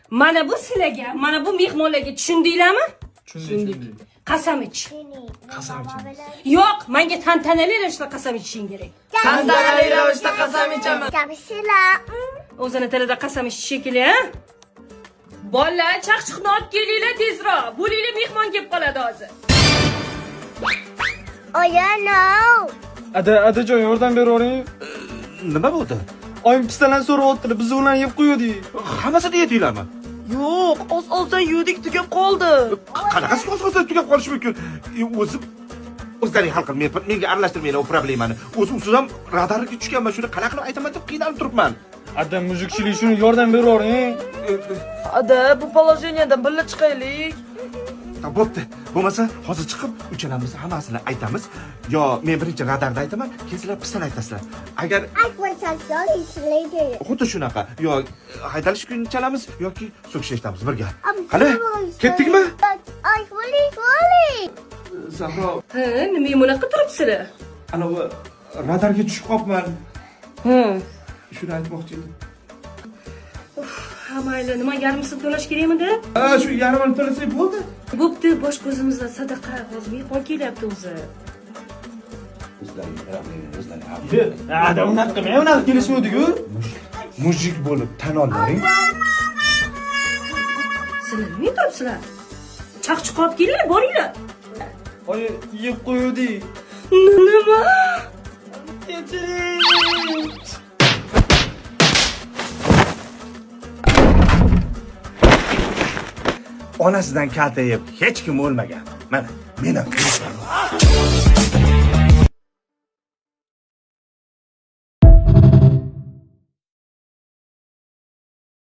Mana bu sizlarga, mana bu mehmonlarga, tushundinglarmi? Tushundik. Qasam ich. Qasam ichamiz. Yo'q, menga tantanali ravishda qasam ichishing kerak. Tantanali ravishda qasam ichaman. O'zini tilida qasam ichish shekilli, ha? Bolalar, chaqchiqni olib kelinglar tezroq. Bo'linglar, mehmon kelib qoladi hozir. Ada, adajon, yordam beravering. Nima bo'ldi? Oyim pistalarni so'rayaptilar, biz ularni yeb qo'ydik. Hammasini yedinglarmi? Yo'q, oz-ozdan yedik, tugab qoldi. Qanaqasi oz-ozdan tugab qolishi mumkin? O'zi o'zlaring hal qil, menga aralashtirmanglar u problemani. O'zi usiz ham radarga tushganman, shuni qanaqa qilib aytaman deb qiynalib turibman. Ada, mujikchilik, shuni yordam beravering. Ada, bu положениyadan birga chiqaylik. Ha, bo'pti. Bo'lmasa hozir chiqib uchalamiz hammasini aytamiz. Yo, men birinchi radarda aytaman, keyin sizlar pistani aytasizlar. Agar xuddi shunaqa, yo haydalish kuyini chalamiz yoki so'kish eshitamiz birga. Qani, ketdikmi? Zahro, Ha, nima bunaqa turibsizlar? anavi radarga tushib qolibman. Ha. Shuni aytmoqchi edim. Ha, mayli, nima yarmisini to'lash kerakmidi? Ha, shu yarmini to'lasak bo'ldi. Bo'pti, bosh ko'zimizdan sadaqa. Hozir mehmon kelyapti o'zi. O'zlaring problemani o'zlaring hal. Ada, unaqa qilmang, unaqa kelishmovdik-ku. Mujik bo'lib tan olmang. Sizlar nima turibsizlar? Chaqchiq olib kelinglar, boringlar. Oyi, yeb qo'ydik. Nima? Kechiring. Onasidan kalta yeb hech kim o'lmagan. Mana, men ham.